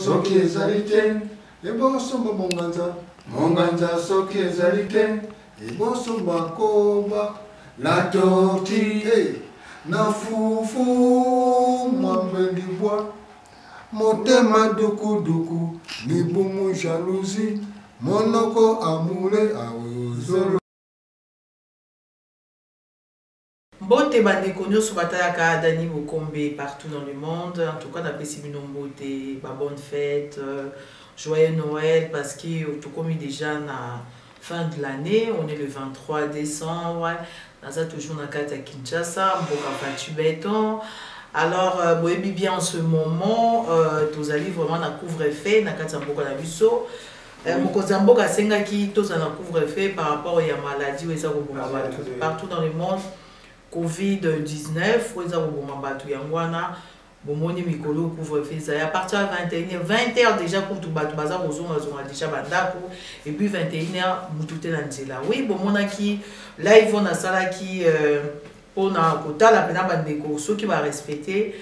Soki ezali te, ebosomba monganza. Monganza soki ezali te, ebosomba koba. La tortue, hey, na fufu mwambe libwa. Motema dukuduku, libumu jalousie, monoko amule awozolo. Mbote bandeko nyonso batalaka Dani Bokombe partout dans le monde. En tout cas, napesi bino mbote, ba bonne fête, joyeux Noël parce que tokomi déjà na fin de l'année, on est le 23 décembre. Naza toujours na kati ya Kinshasa, mboka Fatshi Beton. Alors, boyebi bien en ce moment, tozali vraiment na couvre-feu na kati ya mboka na biso. Mokonzi ya mboka asengaki tozala na couvre-feu par rapport ya maladie oyo eza koboma bato partout dans le monde, Covid-19 oyo eza koboma bato. Yango wana bomoni mikolo couvre-feu ezali à partir ya 21h, 20h déjà kutu bato baza kozongazonga déjà bandako, et puis 21h mutu te na nzela. Oui, bomonaki live oyo nasalaki mpona kotala mpena bandeko soki barespecte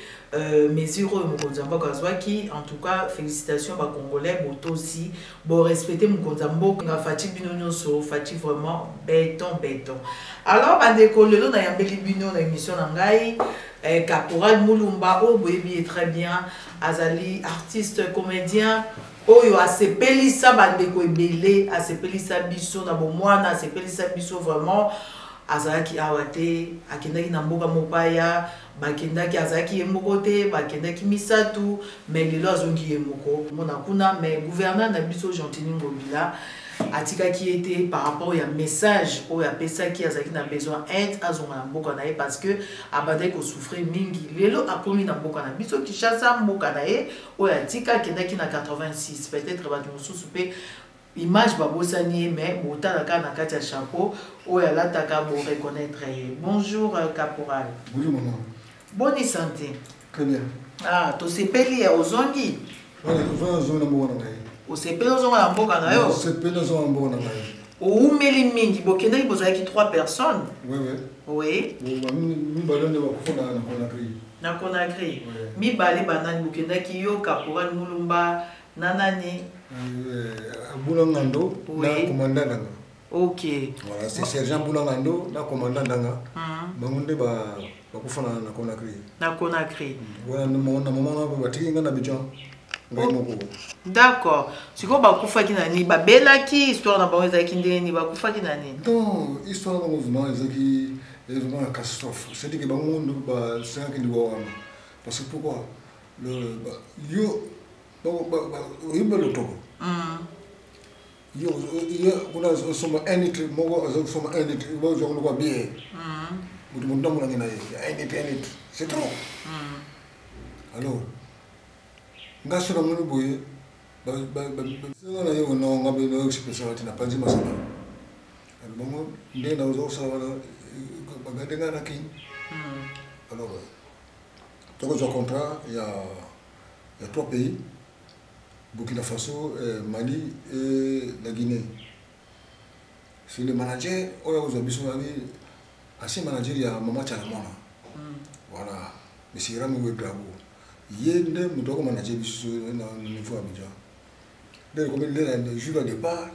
mesure oyo mokonzi ya mboka azwaki. En tout cas, félicitations bacongolais, botosi, borespecte mokonzi ya mboka Fatshi. Bino nyonso, Fatshi vraiment béton, béton. Alors bandeko, lelo nayambeli bino na émission na ngai Caporal Mulumba oyo boyebi ye très bien, azali artiste comédien oyo asepelisa bandeko ebele, asepelisa biso na bomwana, asepelisa biso vraiment. Azalaki awa te, akendaki na mboka mopaya, bakendaki, azalaki ye moko te, bakendaki misato, mais lelo azongi ye moko mona kuna. Mais gouverneur na biso Gentiny Ngobila atikaki ye te par rapport ya message oyo apesaki. Azalaki na besoin aide, azonga na mboka na ye parce que abandaki kosouffrir mingi. Lelo akomi na mboka na biso Kinshasa, mboka na ye oyo atika, akendaki na 86. Peut-être bato mosusu mpe image babosani ye, mais botala kaka na kati ya chapeau oyo alataka, boreconnaître ye. Bonjour caporal. Bonjour maman. Boni santé? Très bien. Ah, tosepeli ya ozongi. Ozongi na mboka na ngai. Osepeli ozonga na mboka na yo? Osepeli ozonga na mboka na ngai. Oumeli mingi. Bokendaki, bozalaki trois personnes. Oui. Oui. Mibale nde bakufa na Conakry. Na Conakry. Mibale banani? Bokendaki yo caporal Mulumba na nani? Bula Ngando na commandant Ndanga. Voilà, c'est sergent Bula Ngando na commandant Ndanga. Bango nde bakufa na Conakry. Na Conakry. Wana na moment wana batiki nga na Abidjan ngai moko. D'accord. Sikoyo bakufaki na nini? Babelaki? Histoire na bango ezalaki ndenge nini? Bakufaki na nini? Non, histoire na bango vraiment ezalaki vraiment la catastrophe. C'est-à-dire que bango basengaki liwa wana parce que pourquoi yo oyimba lotoko, yo kuna osomba 1 litre moko, aza kosomba 1 litre, bazwaka lokwa bière, moto moto namonangi na ye 1 litre, 1 litre, c'est trop. Alors nga so namoni boye nga na ye ononga nayoexpresaka te, napanzi masala. Alors bango ndenge naoza kosala wana, bagade nga na kini. Alors tokozwa contrat ya trois pays: Burkina Faso, Mali et la Guinée. C'est le manager oyo akozwa biso, ali ancien manager ya Mama Tshala Mwana, voilà, monsieur Rami Wedrago. Ye nde moto akomanager biso na niveau Abidjan. Nde ekomi le jour ya départ,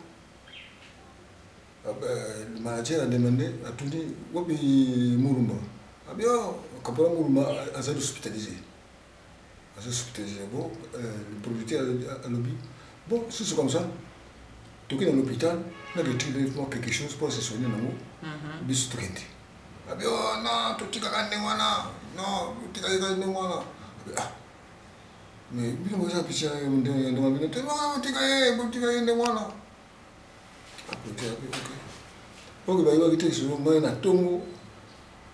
le manager a demandé, atuni: "Wapi Mulumba?" Abi: "Oh, caporal Mulumba azali hospitalisé, aza hospitalisé." Bon, le producteur alobi: "Bon, si c'est comme ça, toki na l'hôpital, na retire moi quelque chose pour se soigner nango, biso tokende." Abi: "Oh non, totikaka ndenge wana, non, totikaka ndenge wana." Abi: "Ah, mais bino boza pisia ndenge bino te, botika ye, botika ye ndenge wana." Producteur abi: "Ok, ok." Bayebaki te solo ngai na ntongo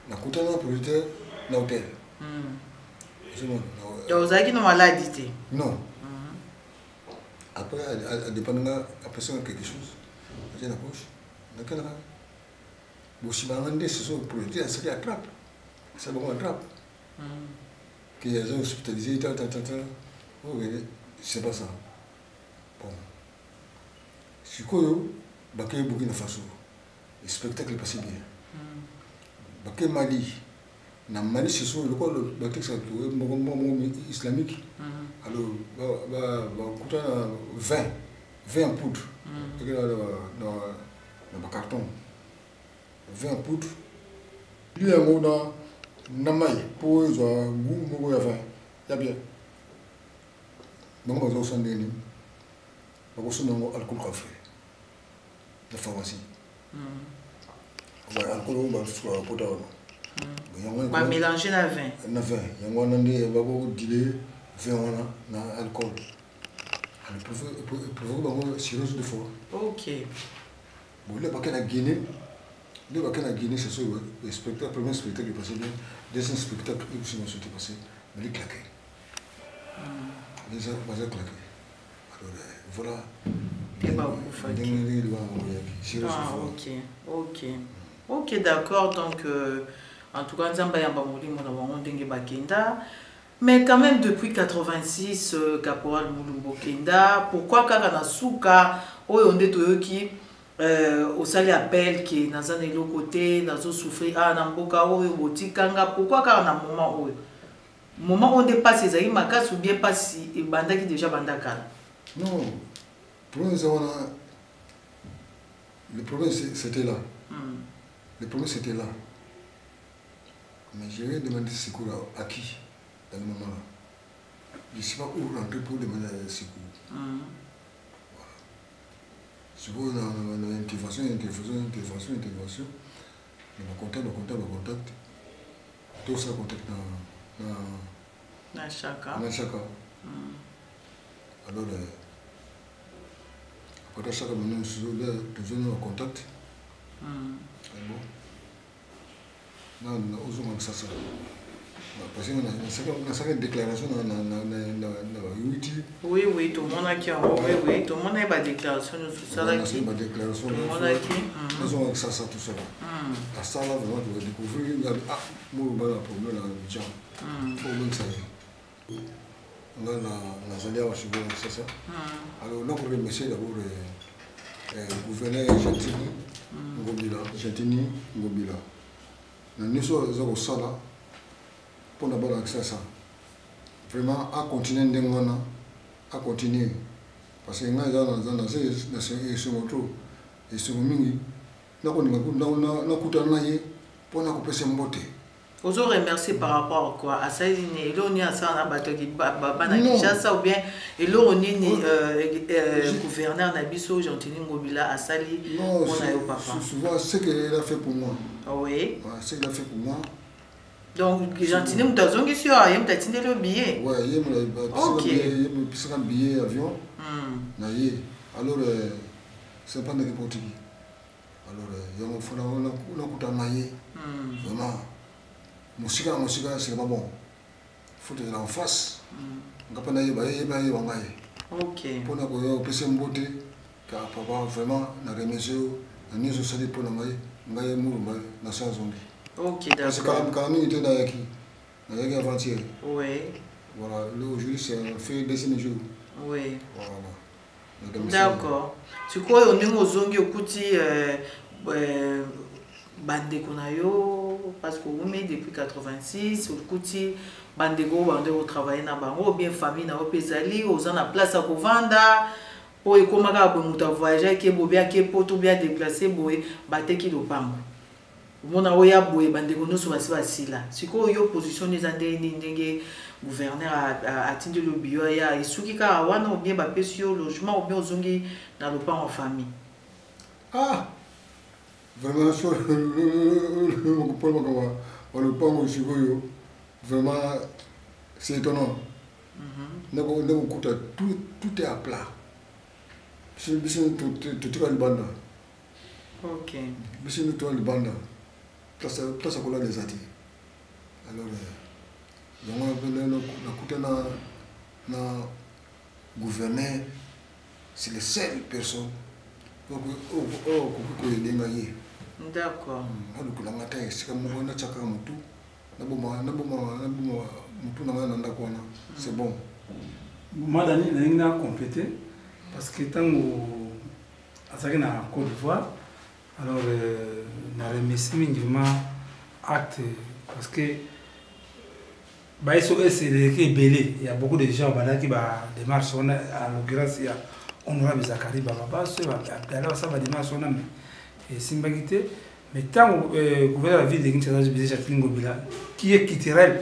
nakutana na producteur na hôtel. Donc ozalaki na maladi te? Non. Après adépendre nga, apesanga quelque chose atie na poche, nakelaka bosima nanga nde soso producteur asali attrape, asali bango attrape ke aza hospitalisé, ta ta ta ta. C'est pas ça. Bon, sikoyo bakei Burkina Faso, le spectacle passé bien. Bakei Mali. Na Mali sikoyo lokola batekisaka moko moko islamique, alors bakuta na vin en poudre eke na bacarton, vin en poudre li yango na mai mpo ezwa goût moko ya vin ya bien. Bango baza kosala ndenge nini? Bakosomba yango alcool café na pharmacie, alcool oyo basukolaka pota wana. Bamélange na vin. Na vin yango wana nde bakodiluer vin wana na alcool, provoque bango cirrhose de foie. Bon, là, bake na Guinée, nde bake na Guinée, c'est sûr, le spectacle, premier spectacle est passé bien, deuxième spectacle ekusi nyonso te passé, bali claqué déjà, baza claqué. Alors voilà. Nde bakufaki. Ndenge liwa yango oyaki, cirrhose de Ah, foie. Ok, d'accord. Donc, en tout cas, Nzambe ayamba molimo na bango ndenge bakenda. Mais quand même, depuis 86, Caporal Mulumba okenda, pourquoi kaka na suka oyo nde toyoki osali appel ke naza na eloko te, nazosouffrir ah, na mboka oyo botikanga? Pourquoi kaka na moment oyo? Moment oyo nde mpasi ezalaki makasi ou bien mpasi ebandaki déjà banda kala? Non, problème eza wana, le problème c'était là. Le problème, c'était là, mais je vais demander secours à qui dans le moment là? Je ne sais pas où rentrer pour demander secours. Sikoyo na intervention, intervention, intervention, intervention, na bacontact, bacontact, bacontact, tosala contact na Na Chaka. Na Chaka. Alors après Chaka, maintenant mosusu tozoni na contact. Bon, na ozonga Kisasa parce que nasalaki déclaration na bayuti. Oui, tomonaki yango. Oui, tomonaki badéclaration nyonso osalaki. Badéclaration. Tomonaki. Nazonga Kisasa, tout ça. Asala vraiment todécouvrir, ah, Mulumba na problème na Abidjan, faut obengisa ye. Nga nazali awa sikoyo na Kisasa. Alors nako remercier d'abord gouverneur Gentini Ngobila, Gentini Ngobila, na nyonso oyo aza kosala mpona bana Kisasa. Vraiment, acontinue ndenge wana, acontinue, parce que ngai eza naza na esengo to esengo mingi nakolinga nakutana na ye mpona kopesa mbote. Ozo remercier par rapport à quoi? Asali nini? Eloko nini asala na bato bana Non. Kinshasa ou bien eloko nini gouverneur na biso Gentini Ngobila asali Non, mpona yo, papa? Souvent ce qu'il a fait pour moi. Oui. Ouais, ce qu'il a fait pour moi. Donc Gentini moto azongisi yo, ye moto atindeli yo billet? Ouais, ye moto apesaka billet avion na ye. Alors c'est pas n'importe qui. Alors yango fona nakutana na ye. Vraiment, mosika na mosika, c'est pas bon, faut tozala en face, nga mpe nayeba ye, ye mpe ayeba ngai. Mpona koya kopesa mbote ka papa, vraiment na remercie yo na nyonso osali mpo na ngai, ngai Mulumba na sa zongi. Parce que kala mingi te nayaki avant-hier. Voilà, là, aujourd'hui c'est fait deuxième jour. Voilà. Donc, D'accord. Sikoyo ndenge ozongi, okuti bandeko na yo, parce que oumi depuis 86, okuti bandeko oyo bande kotravaille na bango, bien famille na yo mpe ezali, oza na place ya kovanda? Oyo ekóma kaka boye, moto avoyage ake boye, ake poto, bia déplace boye, bateki lopango, omona oya boye, bandeko nyonso basi basila. Sikoyo yo position eza ndenge nini? Ndenge gouverneur atindeli yo biyo aya, esuki kaka wana ou bien bapesi yo logement ou bien ozongi na lopango famille? Ah, vraiment, so mpona makambo ya lopango sikoyo, vraiment c'est étonnant ndeko kuta tout est à plat. Biso totika libanda. Biso nde toa libanda, place ya kolala eza te. Alors yango mpe nakuta na gouverneur, c'est le seul personne oyo okoki koyedenga ye. Alukelanga ata esika moko natya kaka motu, naboma motu na ngai na ndako wana, c'est bon. Madani, nalingi na compléter parce que ntango azalaki na Côte d'Ivoire, alors na remercie mingi vraiment acte parce que Ba SOS eleki ebele, il y a beaucoup de gens bandaki ba démarche wana, en l'occurrence ya honorable Zacharie Bababaswe, ba Abdallah basala ba démarche wana, mais esimbaki te. Mais ntango gouverneur ya ville de Kinshasa Gilles Gentiny Ngobila qui est culturel,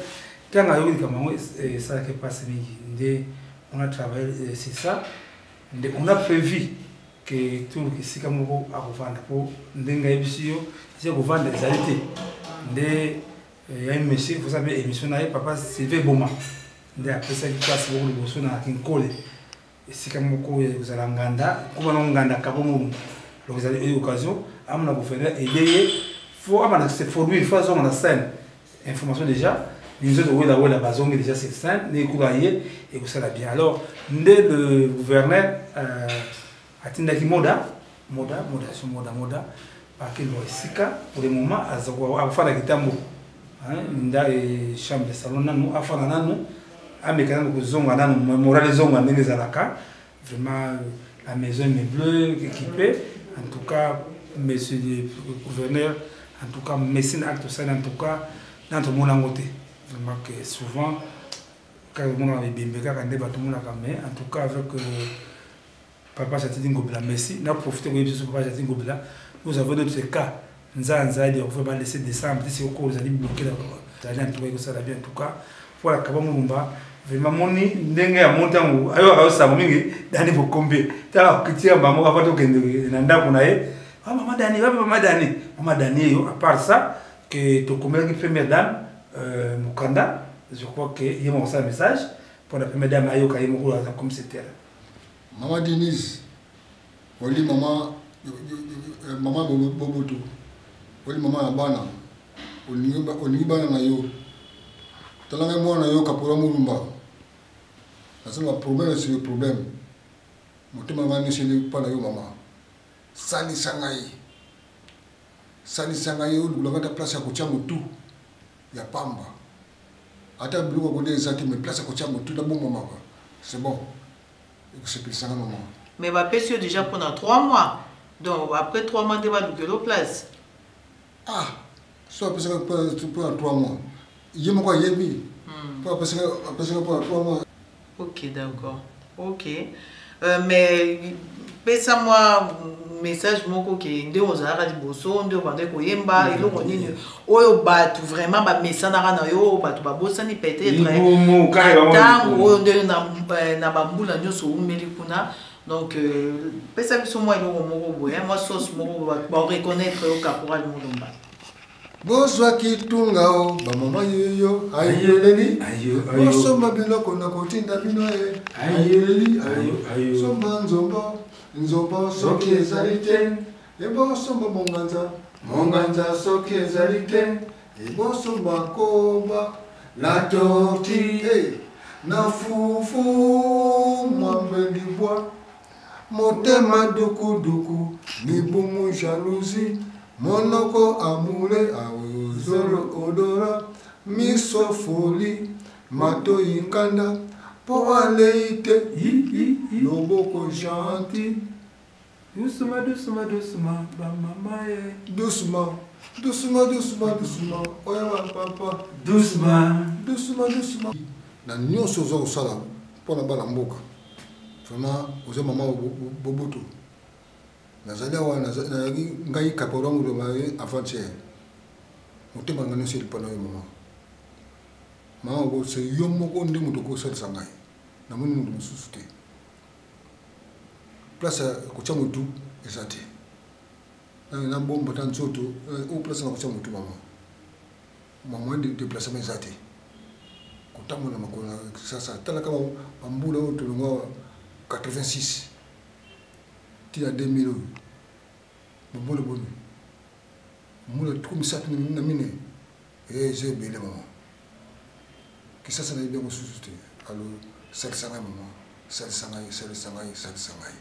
ntango ayoki likambo yango esalaki mpasi mingi. Nde on a travaillé sur ça, nde on a prévu que toluka esika moko akovanda, mpo ndenge ayebisi yo esika kovanda ezali te. Nde ya un monsieur, faut saber émission na ye, papa Sylvain Boma, nde apesaki place moko liboso na Kinkole, esika moko ekozala nganda, koma na nganda Kabongo. Donc ezali occasion amona gouverneur aider ye, faut amana se produire, faut azonga na scène. Information déjà nous autres wela wela bazongi déjà sur scène, ne ekula ye ekosala bien. Alors nde le gouverneur atindaki moda moda moda so moda moda bakende esika pour le moment afanda kitambo, hein, nda chambre de salon nanu afanda nanu, ameka nanu kozonga nanu moral ezonga ndenge ezalaka. Vraiment la maison est meublée, équipée. En tout cas monsieur le gouverneur, en tout cas merci na acte osali, en tout cas na tomona yango te. Vraiment que souvent kaka omonaka bibembe kaka nde bato omonaka, mais en tout cas avec papa Gentiny Ngobila, merci na profité koyebisa biso papa Gentiny Ngobila, nous avons d'autres cas nzanza ya kofa ba laisser décembre ti sikoyo ozali bloqué na ezali. En tout cas ekosala bien. En tout cas voilà, Kaba Mulumba vraiment moni ndenge ya montango ayokaka yo sango mingi Dani Bokombe, tala kokitia bango avant tokende na ndako na ye. Ah, mama Dani, wapi mama Dani? Mama Dani eyo. À part ça que tokomelaki première dame mokanda, je crois que ye moko osala message pour la première dame ayoka ye moko aza comme c'était. Mama Denise oli, mama mama Boboto oli, mama ya bana, olingi bana na yo, tala ngai mwana na yo Kapola Mulumba, naza na problème sur le problème, motema na ngai nyonso eli mpa na yo. Mama, salisa ngai, salisa ngai, olukula ngai ta place ya kotia motu ya pamba, ata biloko kolia eza te, mais place ya kotia motu nabombamaka, c'est bon, ekosepelisa nga mama. Mais bapesi yo déjà mpona 3 mois, donc après 3 mois nde balukelo place? Ah, so apesaka mpona 3 mois, ye moko ayebi mpo apesaka mpona 3 mois. Ok, d'accord, ok. Mais pesa mwa message moko ke nde ozalaka liboso, nde obandaki koyemba, eloko nini oyo bato vraiment bamesanaka na yo, bato babosani peut-être Libumu, kaka bango ntango libumu. Oyo nde na bambula nyonso oumeli kuna. Donc pesa biso mwa eloko moko boye, mwa sauce moko bato bareconnaître yo Caporal Mulumba. Bozwaki tunga o bamama yeyo ayeleli. Ayo, ayo. Bosomba biloko na kotinda bino ye. Ayeleli, ayo, ayo. Somba nzombo, nzombo soki ezali te, ebosomba monganza, monganza soki ezali te, ebosomba koba la tortue. Hey, na fufu mwambe libwa, motema dukuduku, libumu jalousie, monoko amule, zolo odora, miso foli, matoi nkanda mpo alei te, loboko gentil. Doucement, doucement, doucement, bamama ye. Doucement, doucement, doucement, doucement, oyo bapapa. Doucement. Doucement, doucement. Na nyonso oza kosala mpona bana mboka, vraiment oza mama Boboto. Nazali awa, nazalaki ngai Caporal Mulumba avant-hier, motema na ngai nyonso elipa na yo mama. Mama, se yo moko nde moto okosalisa ngai, namoni moto mosusu te. Place ya kotia motu eza te, nabomba ta nzoto oyo, place na kotia motu mama, moyen de déplacement eza te, kotambola makolo na sasa. Talaka bambula oyo tolongwa 86 tina 2000 oyo, bambula boni? Mbula 34 eza ebele mama. Kisasa nayebi yango susu te. Alo, salisa ngai mama, salisa ngai, salisa ngai, salisa ngai.